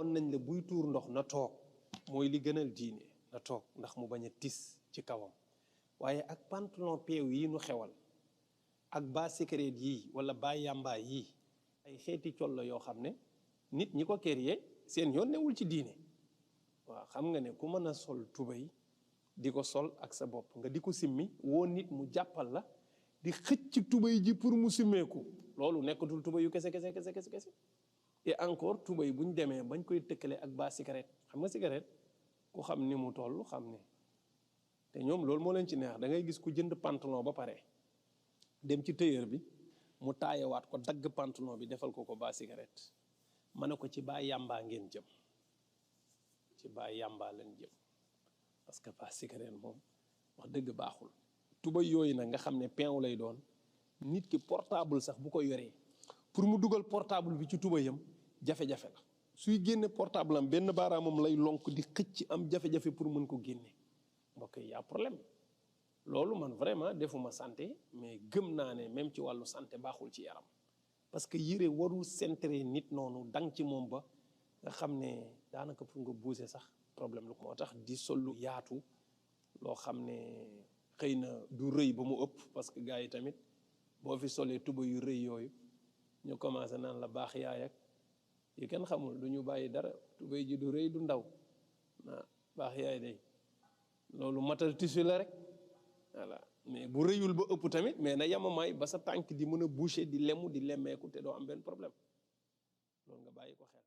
waxoon nañ la buy tuur ndox na toog mooy li gënal diine na toog ndax mu bañ a tis ci kawam waaye ak pantalon peew yi nu xewal ak baa cigarette yii wala baa yàmbaa yii ay xeeti col la yoo xam ne nit ñi ko créé seen yoon newul ci diine waaw xam nga ne ku mën a sol tubéy di ko sol ak sa bopp nga di ko simmi woo nit mu jàppal la di xëcc tubéy ji pour mu simmeeku loolu nekkatul tubéy yu kese et encore tubéy bu ñu demee bañ koy tëkkale ak baa cigarette xam nga cigarette ku xam ni mu toll xam ne te ñoom loolu moo leen ci neex da ngay gis ku jënd pantalon ba pare dem ci tailleur bi mu taayewaat ko dagg pantalon bi defal ko baa cigarette ma ne ko ci baa yàmbaa ngeen jëm ci baa yàmbaa leen jëm parce que baa cigarette moom wax dëgg baaxul tubéy yooyu nag nga xam ne peew lay doon nit ki portable sax bu ko yoree pour mu dugal portable bi ci tubéyam jafe-jafe la suy génne portable am benn baaraamam lay lonk di xëcc am jafe-jafe pour mën ko génne mbokk yi y a problème loolu man vraiment defuma santé mais gëm naa ne même ci wàllu santé baaxul ci yaram parce que yére warul centré nit noonu dang ci moom ba nga xam ne daanaka pour nga bouger sax problème lu moo tax di sollu yaatu loo xam ne xëy na du rëy ba mu ëpp parce que gars yi tamit boo fi solee tuba yu rëy yooyu ñu commencé naan la baax yaay ak yi kenn xamul du ñu bàyyi dara tubéy ji du rëy du ndaw baax yaay day loolu matal tissu la rek voilà mais bu rëyul ba ëpp tamit mais na yamamaay ba sa tànk di mën a boucher di lemu di lemmeeku te doo am benn problème loolu nga bàyyi ko xel